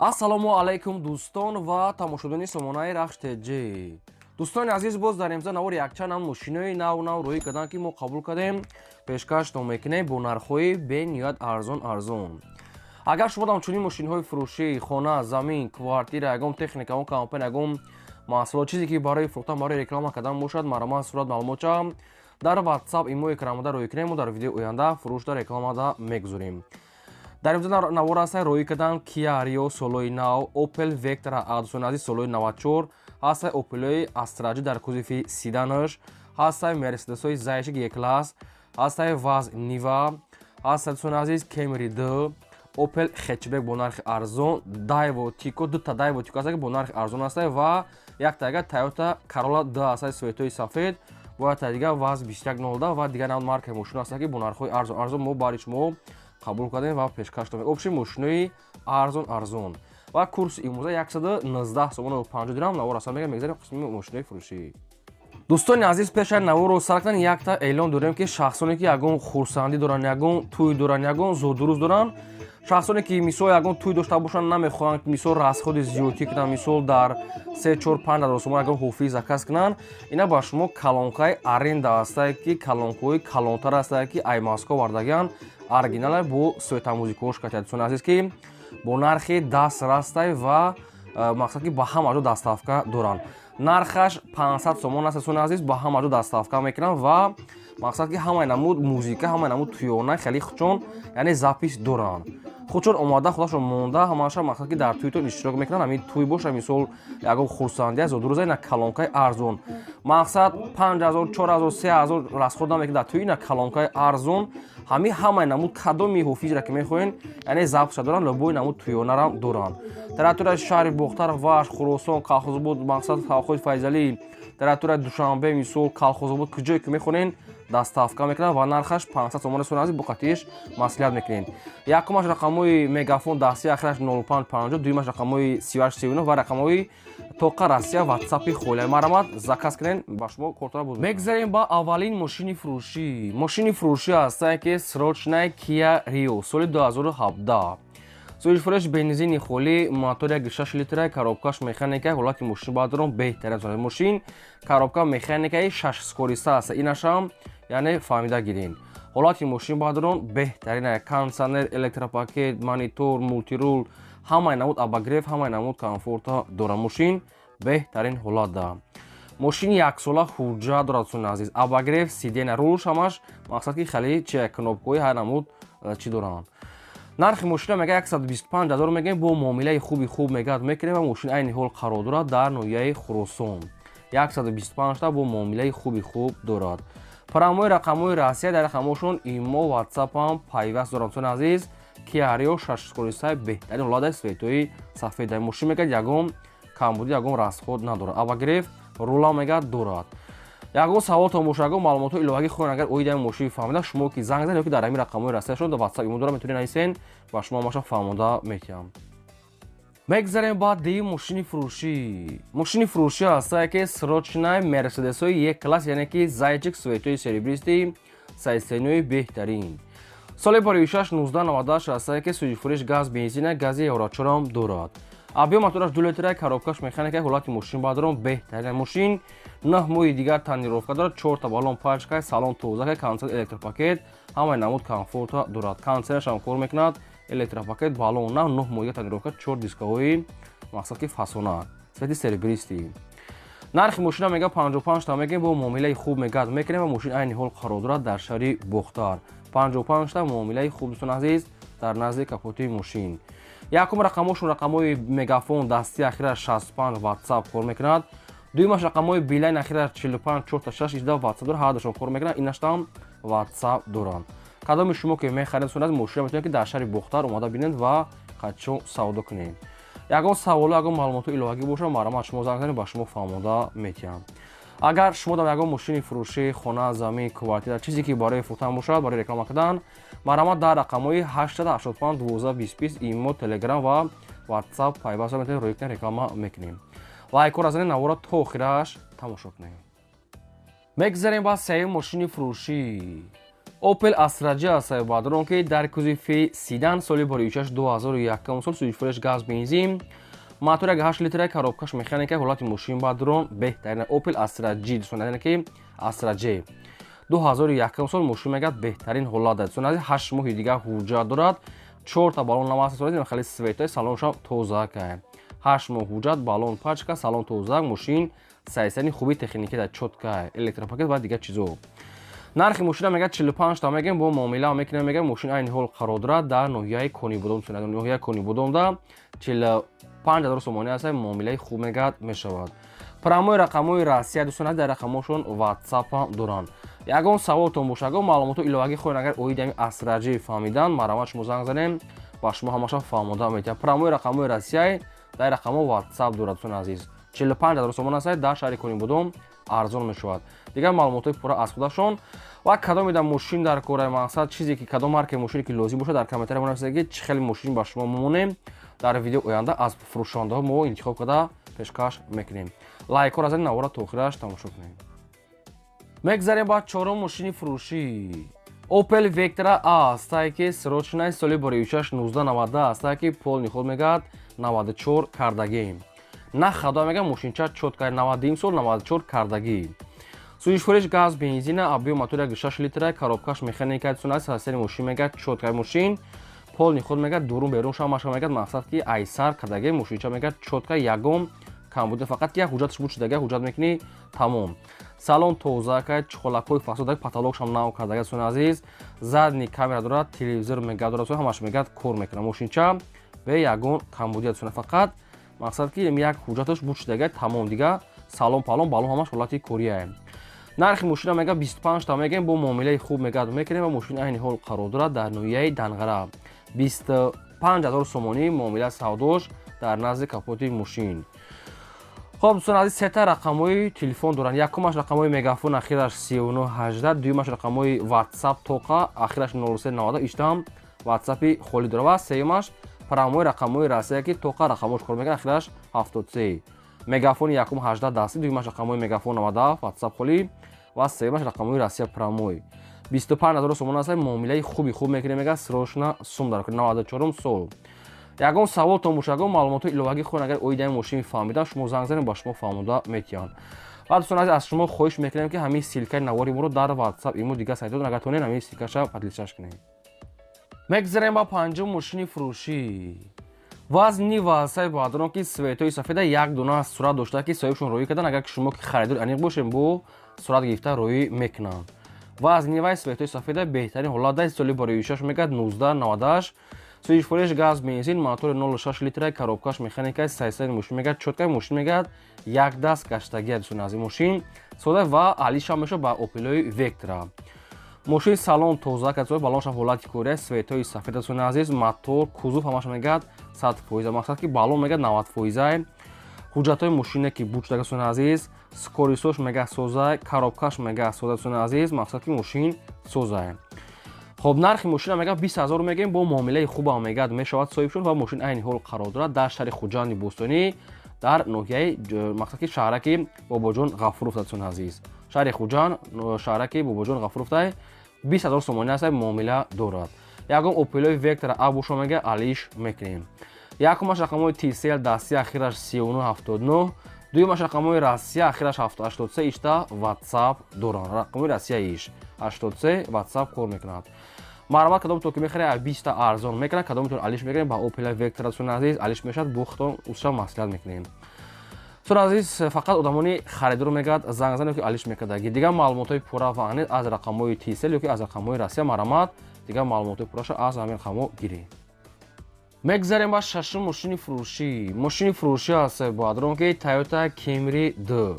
Ассалому алайкум, дӯстон ва тамошобинони сомонаи Рахш ТЖ. Дӯстони азиз, боз дар имза навори якчанд ҳам мошинои нав нав рӯӣ карданд, ки мо қабул кардем, пешкаштон мекунем бо нархҳои бениҳоят арзон арзон. Агар шумо дам чунин мошинҳои фурӯшӣ, хона, замин, квартира, ягон техника, ягон компания, ягон маҳсулот, чизе ки барои фурӯхтан, барои реклама кардан бошад, марҳамат, сурат, маълумотча дар WhatsApp, имо экранмода рӯӣ кунем. Мо дар видеои оянда фурӯшда, рекламада мегузорем. Дар имза навор ҳаста роӣ кардан Kia Rio солои нав, Opel Vectra A, дӯстони азиз, солои 94 ҳаста, Opel Astra J дар кузови седанаш ҳаста, Mercedes-ҳои Зайчик E-класс ҳаста, ВАЗ Нива ҳаста, дӯстони азиз, Camry 2, Opel Hatchback бо нархи арзон, Daewoo Tico, дута Daewoo Tico ҳаста, ки бо нархи арзон ҳаста, ва якта Toyota Corolla 2 ҳаста, цветои сафед, ва якта дига ВАЗ 2102 ва дигар нав маркаи мошин ҳаста, ки бо нархҳои арзон арзон мо бари шумо қабул кардем ва пешкаш додем. Общий мошинои арзон арзон ва курси имрӯза 119 сомону 50 дирам. Навор аса мега, мегзарем қисми мошинои фурӯшӣ. Дӯстони азиз, пешаи наворро сар кунан, якта эълон дорем, ки шахсоне ки ягон хурсандӣ доранд, ягон тӯй доранд, ягон зодрӯз доранд, шахсоне ки, мисол, ягон тӯй дошта бошанд, намехоҳанд, мисол, расходи зиёдтӣ кунанд, мисол, дар 3, 4, 5 ҳазор сомон ягон ҳофиз заказ кунанд, ина ба шумо колонкаи аренда ҳастае, ки колонкаҳои калонтар ҳастае, ки ай Москва вардагианд, оригинале, бо светомузыкаош катя, дӯстони азиз, ки бо нархи дастрастай ва мақсад ки ба ҳама ҷо доставка доранд. Нархаш 500 сомон аст, дӯстони азиз, ба ҳама ҷо доставка мекунанд ва мақсад ки ҳамаи намуд музыка, ҳамаи намуд туёна хеле хучон, яъне запись доранд. Худшон омода, худашон монда, ҳамаша, мақсад ки дар тӯйтон иштирок мекунанд. Ҳамин тӯй боша, мисол, ягон хурсандӣ аст, зодрӯза, ина колонкаи арзон, мақсад 5000, 4000, 3000 расход намекунад дар тӯй. Ина колонкаи арзон, ҳамин ҳамаи намуд кадоми ҳофизра ки мехоҳен, яъне записа доранд, любой намуд туёнарам доранд. Территорияи шаҳри Бохтар, Ваш, Хуросон, Калхозобод, мақсад Колхози Файзалӣ, территорияи Душанбе, мисол, Калхозобод, куҷое ки мехонен, доставка мекунад ва нархаш 500 сомон аст. Бо қатиш маслиҳат мекунед. Якумаш рақамҳои Мегафон дасти, ахираш 0550, дуюмаш рақамҳои 3839 ва рақамҳои тоқа Россия, Ватсапи холия. Марҳамат, заказ кунед, ба шумо кортора буд. Мегзарем ба аввалин мошини фурӯшӣ. Мошини фурӯшӣ ҳастае, ки срочная Kia Rio соли 2017, сӯзишфурӯш, бензини холӣ, мотор 1,6 литра, коробкаш механика. Ҳолати мошин баъдорон беҳтарин. Мошин коробка механикаи шашскоростная аст, инашам яъне фаҳмида гирин. Ҳолати мошин баъдорон беҳтарин: кондитсионер, электропакет, монитор, мультируль, ҳамаи намуд обогрев, ҳамаи намуд комфорта дорад. Мошин беҳтарин ҳолат да. Мошини яксола ҳуҷҷат дорад, дӯстони азиз. Обогрев сидения, рулш, ҳамаш, мақсад ки хеле чи кнопкаҳои ҳар намуд чӣ доранд. Нархи мошина мега 125 ҳазор мегӯем, бо муомилаи хуби хуб мегӯяд, мекунем. Ва мошин айни ҳол қарор дорад дар ноҳияи Хуросон. 125 та бо муомилаи хуби хуб дорад. Прямой рақамҳои Россия, дар рақамҳошон имо, Ватсапам пайваст дорам. Дӯстони азиз, Kia Rio шашскоростная, беҳтарин ҳолат, цветои сафеда. Мошин мегӯяд, ягон камбудӣ, ягон расход надорад. Обогрев рула мегӯяд, дорад. Ягон саволтон боша, ягон маълумотҳо иловагӣ хоҳед, агар оиди ҳамин мошин фаҳмида, шумо ки занг занед ё ки дар ҳамин рақамҳои Россияшон дар Ватсап, имо дорам, метавонед нависен, ба шумо ҳамаша фаҳмонда метиҳам. Мегзарем ба дуюм мошини фурӯшӣ. Мошини фурӯшӣ ҳастае, ки срочная Мерседесҳои E класс, яъне ки Зайчик, цветои серебристый, сайсенои беҳтарин, соли 56 1998 ҳастае, ки сӯзишфурӯш газ, бензина, гази евро 4-ам дорад. Объём мотораш 2 литра, коробкаш механика. Ҳолати мошин баъдорон беҳтарин. Мошин 9 моҳи дигар тонировка дорад, чорта баллон пачка, салон тоза, кондитсионер, электропакет, ҳамаи намуд комфорта дорад. Кондитсионершам кор мекунад, электропакет, баллон нав, 9 моҳи дигар тонировка, чор дискаҳои, мақсад ки фасона, цвети серебристый. Нархи мошина мега 55 та мегем, бо муомилаи хуб мегӯяд, мекунем. Ва мошин айни ҳол қарор дорад дар шаҳри Бохтар. 55 та, муомилаи хуб, дӯстон азиз. Дар назди капоти мошин якум рақамҳошон рақамҳои Мегафон дасти, ахираш 65, Ватсап кор мекунад. Дуюмаш рақамҳои Билайн, ахираш 45, 4 6 ида Ватсап дорад, ҳардашон кор мекунад, инаштам Ватсап доранд. Кадоми шумо ки мехаред сунад мошина, метавонед ки дар шаҳри Бохтар омада бинед ва қадшо савдо кунед. Ягон саволу, ягон маълумотҳо иловагӣ бошад, марҳамат, шумо занг занед, ба шумо фаҳмонда метиҳам. Агар шумо дар ягон мошини фурӯшӣ, хона, замин, квартира, чизе ки барои фурӯхтан бошад, барои реклама кардан, марҳамат, дар рақамҳои 885 12 20 20 имо, Телеграм ва Ватсап пайваст метавонед, рӯй кунед, реклама мекунем. Лайкҳоро занед, навора то охираш тамошо кунед. Мегзарем ба сеюм мошини фурӯшӣ. Opel Astra J аст, баъдрон, ки дар кузови седан, соли боришаш 2001 сол, сӯзишвориш газ, бензин, мотор 8 литра, коробкаш механика. Ҳолати мошин, баъдрон, беҳтарин. Opel Astra J, дӯстон, ки Astra J 2001 сол, мошин мегӯяд, беҳтарин ҳолат дорад, дӯстон. 8 моҳи дигар ҳуҷҷат дорад, чорта баллон наваста, хеле светои, салоншам тоза кай. 8 моҳ ҳуҷҷат, баллон пачка, салон тоза, мошин сайсани хуби техникӣ да, чётка, электропакет ва дигар чизо. Нархи мошина мегӯяд, 45 та мегӯем, бо муомила мекунем. Мегӯям, мошин айни ҳол қарор дорад дар ноҳияи Конибодом. Ноҳияи Конибодомда 45 000 сомонӣ аст, муомилаи хуб мегӯяд, мешавад. Прямой рақамҳои Россия, дӯстон, дар рақамҳошон WhatsApp ҳам доранд. Ягон саволтон боша, ягон маълумоту иловагӣ хоҳед, агар оиди ҳамин Astra J фаҳмидан, марҳамат, шумо занг занем, ба шумо ҳамаша фаҳмода метиҳам. Прямой рақамҳои Россияи, дар рақамҳо WhatsApp дорад, дӯстони азиз. 45 000 сомон аст, дар шаҳри Конибодом арзон мешавад. Дигар маълумотҳои пурра аз худашон. Ва кадомеда мошин дар кораи, мақсад чизе ки кадом маркаи мошине ки лозим бошад, дар комментария монависед, ки чӣ хеле мошин ба шумо мемонем. Дар видео оянда аз фурӯшандаҳо мо интихоб карда пешкаш мекунем. Лайкҳоро занед, навора то охираш тамошо кунем. Мегзарем ба чорум мошини фурӯшӣ. Opel Vectra A астае, ки срочный, соли боришаш 1990 астае, ки полный ход мегӯяд, 94 кардагӣ. На хадо, мегӯяд, мошинча чётка, 91 сол, 94 кардагӣ. Сӯзишвориш газ, бензина, объём мотор 6 литра, коробкаш механика сунат. Сасери мошин мегӯяд, чётка, мошин полный ход мегӯяд, дурун берун шамаша мегӯяд, мақсад ки айсар кардагӣ. Мошинча мегӯяд, чётка, ягон камбуди, фақат ки як ҳуҷҷаташ буд шудага, ҳуҷҷат мекунӣ, тамом. Салон тоза кай, чолакҳои фасод, потолокшам нав кардага, суни азиз. Задний камера дорад, телевизор мегӯяд дорад, ҳамаш мегӯяд, кор мекунад. Мошинча бе ягон камбудият, суна, фақат мақсад ки як ҳуҷҷаташ буд шудага, тамом. Дига салон палон, балон, ҳамаш ҳолати корияе. Нархи мошина мега, 25 та мегӯем, бо муомилаи хуб мегӯяд, мекунем. Ва мошин айни ҳол қарор дорад дар ноҳияи Данғара. 25 000 сомонӣ муомила, савдош дар назди капоти мошин. Хоб, дӯстон азиз, сета рақамҳои телефон доранд. Якумаш рақамҳои Мегафон, ахираш 3918, дуюмаш рақамҳои WhatsApp тоқа, ахираш 0390, иштам WhatsApp-и холӣ дорад, ва сеюмаш прямой рақамҳои Россия, ки тоқа рақамҳош кор мекунад, ахираш 73. Мегафони якум 18 дастӣ, дуюмаш рақамҳои Мегафон 97, WhatsApp холӣ, ва сеюмаш рақамҳои Россия прямой. 25 000 сомон аст, муомилаи хуби хуб мекунем, мега, срочно сум дар 94 сол. Ягон саволтон боша, ягон маълумотҳои иловагӣ хоҳед, агар оиди ҳамин мошин фаҳмидан, шумо занг занед, ба шумо фаҳмода метиҳанд. Ва дӯстон азиз, аз шумо хоҳиш мекунем, ки ҳамин ссылкаи навори моро дар WhatsApp, имо, дигар сайтҳо, агар тонед, ҳамин ссылкаша поделиться кунед. Мегзарем ба панҷум мошини фурӯшӣ. ВАЗ Нива ҳастаи, баъдрон, ки светои сафеда, як дона сурат дошта, ки соҳибшон роӣ кардан. Агар ки шумо ки харидори аниқ бошем, бо сурат гирифта роӣ мекунанд. ВАЗ Ниваи светои сафеда, беҳтарин ҳолат даст, соли бароишаш мегӯяд 1998, сӯзишвориш газ, бензин, мотори 06 литра, коробкаш механика. Сайсари мошин мегӯяд, чётка, мошин мегӯяд, як даст гаштагия. Дӯстони азиз, мошин сода ва алиша мешавад ба Опелои Вектра. Мошин салон тоза кад, баллонша ҳолати кория, светои сафед. Дӯстони азиз, мотор, кузов ҳамаша мегӯяд, 100%, мақсад ки баллон мегӯяд, 90 фоиза. Ҳуҷҷатҳои мошине ки буд шуда, дӯстони азиз, скоростьош мега соза, коробкаш мега соза. Дӯстони азиз, мақсад ки мошин соза. Хоб, нархи мошина мега, 20 000 мегӯем, бо муомилаи хубам мегӯяд, мешавад соҳиб шуд. Ва мошин айни ҳол қарор дорад дар шаҳри Хуҷанди бостонӣ, дар ноҳияи, мақсад ки шаҳраки Бобоҷон Ғафуров. Дӯстони азиз, шаҳри Хуҷанд, шаҳраки Бобоҷон Ғафуровтай, 20 000 сомонӣ аст, муомила дорад. Ягон Опелои Вектора А бошо, мега, алиш мекунем. Якумаш рақамҳои Tcell дасти, ахираш 3979, дуюмаш рақамҳои Россия, ахираш 83, ишта WhatsApp доранд. Рақамҳои Россия иш 83, WhatsApp кор мекунад. Марҳамат, кадомтон ки мехаред, 20та арзон мекунад, кадомтон алиш мекунед ба Опела Вектора, дӯстони азиз, алиш мешавад, бухтон усша маслиҳат мекунем. Дӯстони азиз, фақат одамони харидоро мегӯяд, занг занед, ки алиш мекардаги. Дигар маълумотҳои пурра ва аниқ аз рақамҳои Tcell ёки аз рақамҳои Россия. Марҳамат, дигар маълумотҳои пурраша аз ҳамин рақамҳо гиред. Мегзарем ба шашум мошини фурӯшӣ. Мошини фурӯшӣ аст, баъдрон, ки Toyota Camry 2,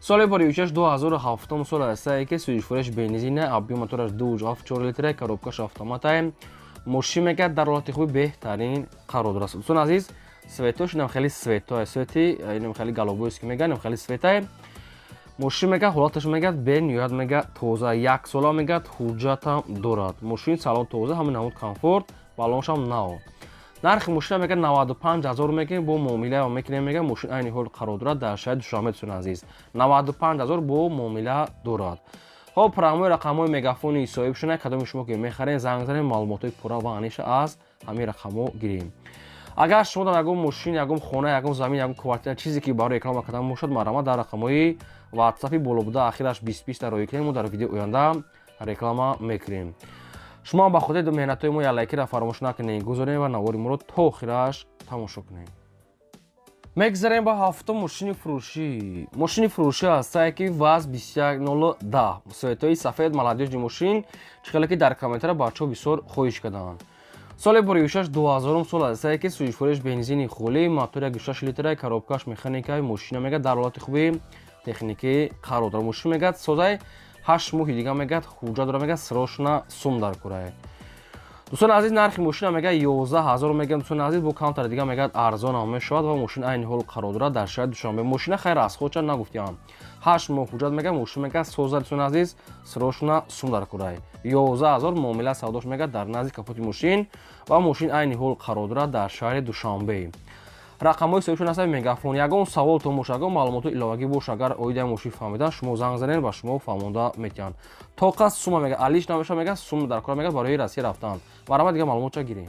соли боришаш 2007 сол астае, ки сӯзишвориш бензина, объём мотораш 2,4 литра, коробкаш автоматае. Мошин мегӯяд, дар ҳолати хуби беҳтарин қарор дорад. Дӯстони азиз, светош инам хеле светое, свети инам хеле голубойс ки мегӯяд, инам хеле светае. Мошин мегӯяд, ҳолаташ мегӯяд, бениҳоят мегӯяд, тоза, як сола мегӯяд, ҳуҷҷатам дорад. Мошин салон тоза, ҳамин намуд комфорт, баллоншам нав. Нархи мошина мегӯяд, 95 000 мекунем, бо муомила мекунем. Мегӯяд, мошин айни ҳол қарор дорад дар шаҳри Душанбе. Дӯстони азиз, 95 000 бо муомила дорад. Хоб, прямой рақамҳои Мегафони соҳиб шуна, кадоми шумо ки мехарен, занг занем, маълумотҳои пурра ва аниша аз ҳамин рақамҳо гирем. Агар шумо дар ягон мошин, ягон хона, ягон замин, ягон квартира, чизе ки барои реклама кардан бошад, марҳамат, дар рақамҳои ватсапи боло буда, ахираш 20 20 роӣ кунем, мо дар видеои оянда реклама мекунем. Шумо ба хотири меҳнатҳои мо як лайкира фаромӯш накунед, гузорем ва навори моро то охираш тамошо кунед. Мегзарем ба ҳафтум мошини фурӯшӣ. Мошини фурӯшӣ ҳастае ки ВАЗ 21010, цветои сафед, молодёжный мошин, чӣ хеле ки дар комментария бачаҳо бисёр хоҳиш карданд. Соли буришаш 2000 сол ҳастае, ки сӯзишвориш бензини холӣ, мотор 1,6 литра, коробкаш механикаи. Мошина мегӯяд, дар ҳолати хуби техникӣ қарор дорад. Мошин мегӯяд, созай, 8 моҳи дига мегӯяд, ҳуҷҷат дора, мегӯяд, срочно сум дар курае. Дӯстони азиз, нархи мошина мегӯяд, 11 000 мегӯям. Дӯстони азиз, бо камтар дига мегӯяд, арзонам мешавад. Ва мошин айни ҳол қарор дорад дар шаҳри Душанбе. Мошина хайр расходча нагуфтиам, 8 моҳ ҳуҷҷат мегӯяд, мошин мегӯяд, соза. Дӯстони азиз, срочно сум дар курае. 11 000 муомила савдош мегӯяд, дар назди капоти мошин. Ва мошин айни ҳол қарор дорад дар шаҳри Душанбе. Рақамҳои соҳибшон ҳастанд Мегафон. Ягон саволтон боша, ягон маълумоти иловагӣ боша, агар оиди мошин фаҳмидан, шумо занг занед, ба шумо фаҳмонда метиҳанд. Тоқа сума мега, алиш намеша, мега, сум дар кора, мега, барои Россия рафтан. Марҳамат, дига маълумотча гирем.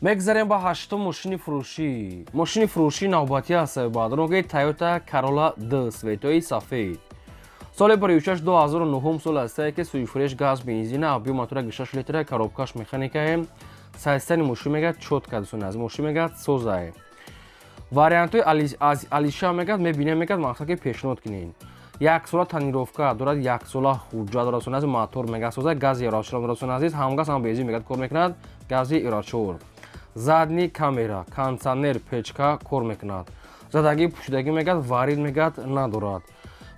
Мегзарем ба ҳаштум мошини фурӯшӣ. Мошини фурӯшӣ навбатӣ аст баъдроги Тойота Карола Д, цветои сафед, соли буришаш 2009 сол ҳастае, ки сӯзишвориш газ, бензина, объём мотора 6 литра, коробкаш механикае. Состояние мошин мегӯяд, чётко. Дӯстони азиз, мошин мегӯяд, созае. Вариантҳои алиша мегӯяд, мебинем, мегӯяд, мақсад ки пешниҳод кунем. Яксола тонировка дорад, яксола ҳуҷҷат дорад. Дӯстони азиз, мотор мегӯяд, соза, гази евро 4 дорад. Дӯстони азиз, ҳам газ, ҳам бензин мегӯяд, кор мекунад, гази евро 4. Задний камера, кондиционер, печка кор мекунад. Задагӣ, пӯшидагӣ мегӯяд, варид мегӯяд, надорад.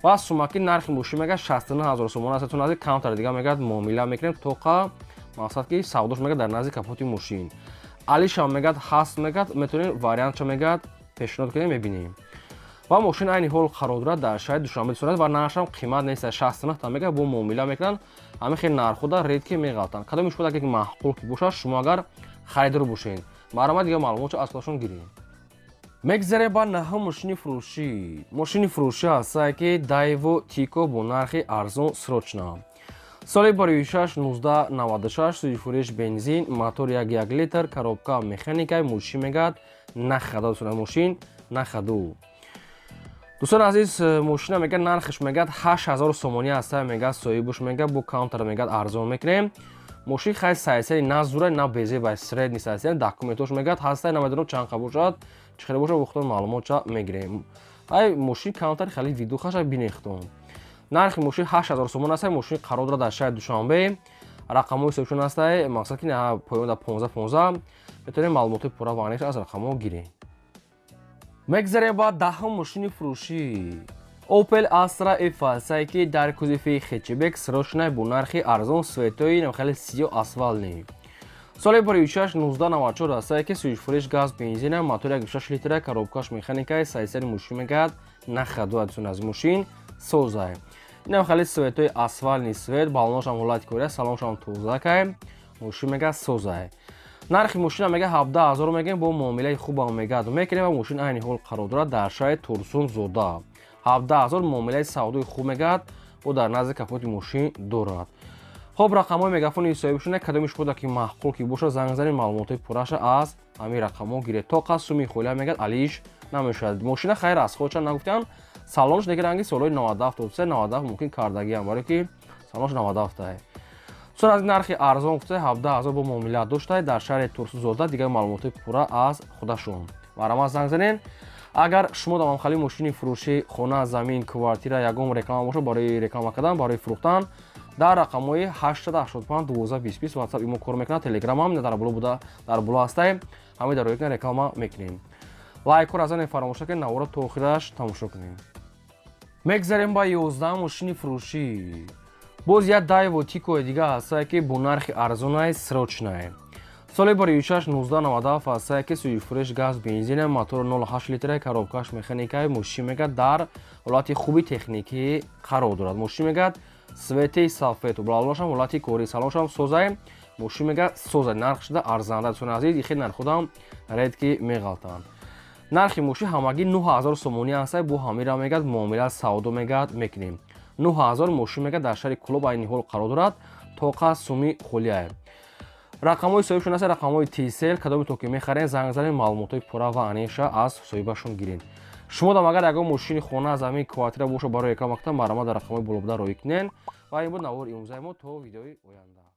Ва сумаки нархи мошин мегӯяд, 69 000 сомон аст. Дӯстони азиз, камтар дига мегӯяд, муомила мекунем. Тоқа мақсад ки савдош мегӯяд, дар назди капоти мошин. Алишам мегӯяд, ҳаст, мегӯяд, метавонем вариантша мегӯяд, пешниҳод кунем, мебинем. Ва мошин айни ҳол қарор дорад дар шаҳри Душанбе, дӯстон. Ва нархшам қимат нест, 69 та мегӯяд, бо муомила мекунанд. Ҳамин хел нархҳода редко меғалтанд. Кадоми шумо агар маъқул ки бошад, шумо агар харидор бошед, марҳамат, дига маълумотшо аз худашон гирем. Мегзарем ба наҳум мошини фурӯшӣ. Мошини фурӯшӣ ҳастае ки Дайво Тико бо нархи арзон, срочно. Соли бароишаш 1996, сӯзишвориш бензин, мотор 1,1 литр, коробка механика. Мошин мегӯяд, на ходу, мошин на ходу. Дӯстони азиз, мошина мегӯяд, нархаш мегӯяд, 8000 сомонӣ ҳаста. Мегӯяд, соҳибуш мегӯяд, бо камтар мегӯяд, арзон мекунем. Мошин хай состояние на зура, на безеба, средний состояние. Документош мегӯяд, ҳаста. Намедонам, чанд қа бошад, чӣ хеле бошад, вохтон маълумотча мегирем. Ай мошин камтар хеле видухаша бинехтон. Нархи мошин 8000 сомон аста. Мошин қарор дорад дар шаҳри Душанбе. Рақамҳои соҳибшон ҳастай, мақсад ки поён дар 15 15, метавонем маълумотҳои пурра ва аниқ аз рақамҳо гирем. Мегзарем ба даҳум мошини фурӯшӣ. Opel Astra F ҳастае, ки дар кузови хэтчбек, срочная, бо нархи арзон, цветои хеле сиё, асфалтный. Соли буришаш 1994 ҳастае, ки сӯзишвориш газ, бензина, мотор 1,6 литра, коробкаш механикаи. Состояние мошин мегӯяд, на ходу. Дӯстон аз, мошин созае. Инам хеле цветои асфалтный цвет, балоношам ҳолати кория, салоншам тозакай. Мошин мегӯяд, созае. Нархи мошина мега, 17 000 мегӯем, бо муомилаи хубам мегӯяд, мекунем. Ва мошин айни ҳол қарор дорад дар шаҳри Турсунзода. 17 000 муомилаи савдои хуб мегӯяд, бо дар назди капоти мошин дорад. Хоб, рақамҳои Мегафони соҳибшуна, кадоми шумо ки маъқул ки бошад, занг занед, маълумотҳои пурраша аз ҳамин рақамҳо гиред. То қад суми холия мегӯяд, алиш намешавад. Мошина хайр расходча нагуфтиам, салонш деги ранги солҳои 97, 97 мумкин кардагиам, барое ки салонш 97. Дӯстон, аз нархи арзон гуфта, 17 000 бо муомила дошта, дар шаҳри Турсунзода. Дигар маълумотҳои пурра аз худашон, марҳамат, занг занед. Агар шумо дар мамхали мошини фурӯшӣ, хона, замин, квартира, ягон реклама бошад, барои реклама кардан, барои фурӯхтан, дар рақамҳои 885 12 20 WhatsApp имо кор мекунад, Телеграмам дар боло буда, дар боло ҳастай, ҳамаи дар рӯи реклама мекунем. Лайкҳоро аз ане фаромӯш накунед, наворо то охираш тамошо кунем. Мегзарем ба 11 мошини фурӯшӣ. Боз як Дайво Тикои дига ҳастае, ки бо нархи арзонай, срочная. Соли бароишаш 1997 ҳастае, ки сӯзишвориш газ, бензина, мотор 0,8 литра, коробкаш механикаи. Мошин мегӯяд, дар ҳолати хуби техникӣ қарор дорад. Мошин мегӯяд, цвети сафед, балонашам ҳолати кори, салоншам созай. Мошин мегӯяд, созай, нарх шуда арзанда. Дӯстони азиз, ихел нархудам редко меғалтанд. Нархи мошин ҳамагӣ 9000 сомонӣ ҳастае, бо ҳамира мегӯяд, муомила савдо мегӯяд, мекунем. 9000. Мошин, мега, дар шаҳри Кӯлоб айни ҳол қарор дорад, тоқа суми холиае. Рақамҳои соҳибшон аст, рақамҳои Tcell. Кадоме то ки мехарен, занг занед, маълумотҳои пурра ва аниша аз соҳибашон гирен. Шумо дам агар ягон мошини хона аз ҳамин квартира боша, барои реклама кунам, марҳамат, дар рақамҳои болобуда роҳӣ кунен. Ва ин буд навори имрӯзаи мо. То видеои оянда.